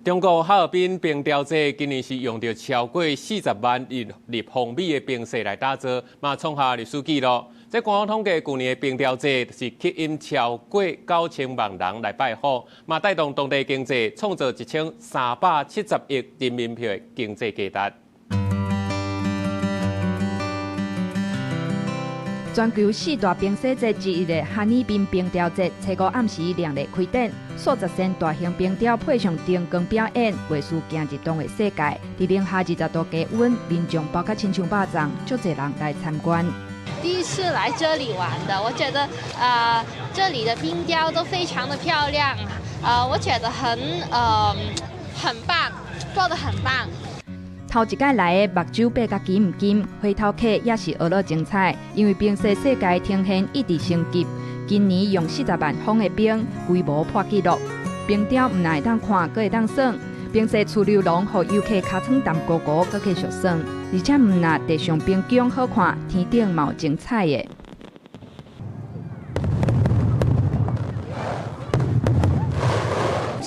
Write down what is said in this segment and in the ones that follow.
中國哈爾濱冰雕節今年是用著超過40萬立方米的冰雪來打造，嘛創下歷史紀錄。這官方統計，舊年的冰雕節是吸引超過9000萬人來拜訪，嘛帶動當地經濟，創造1370億人民幣的經濟價值。全球四大冰雪節之一的哈爾濱冰雕節，初五暗時亮麗開展，數十身大型冰雕配上燈光表演，畫師行入動畫世界。佇零下20度低溫，民眾包甲親像肉粽，足濟人來參觀。第一次來這裡玩的，我覺得這裡的冰雕都非常的漂亮，我覺得很棒，做得很棒。頭一擺來的目睭擘甲金毋金，回頭客也是學樂精彩，因為冰雪世界呈現一直升級，今年用40萬方的冰，規模破紀錄。冰雕毋但會當看，閣會當耍。冰雪趨溜廊予遊客尻川澹糊糊，閣繼續耍，而且毋但地上冰宮好看，天頂嘛有精彩的。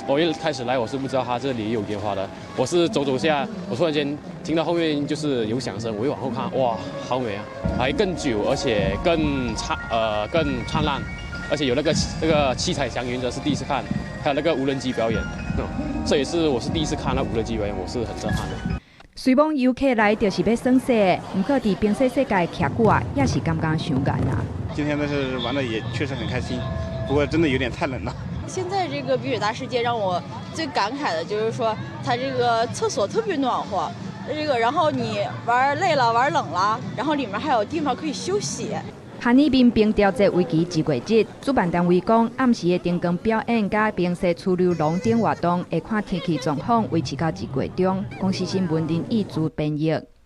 我一開始來，我是不知道他這裡有煙花的。我是走走下，我突然間聽到後面就是有響聲，我一往後看，哇，好美啊！還更久，而且更燦爛，而且有那個七彩祥雲，這是第一次看，還有那個無人機表演，這也是我是第一次看那無人機表演，我是很震撼的。雖罔遊客來就是欲耍雪，毋過佇冰雪世界徛久啊，也是感覺傷𠢕啊。今天呢是玩的也確實很開心，不過真的有點太冷了。現在這個碧水大世界讓我最感慨的就是說，它這個廁所特別暖和，這個然後你玩累了、玩冷了，然後裡面還有地方可以休息。哈爾濱冰雕節為期1月日，主辦單位講，暗時的燈光表演佮冰雪趨溜廊等活動，會看天氣狀況維持到2月中。公視新聞林義珠編譯。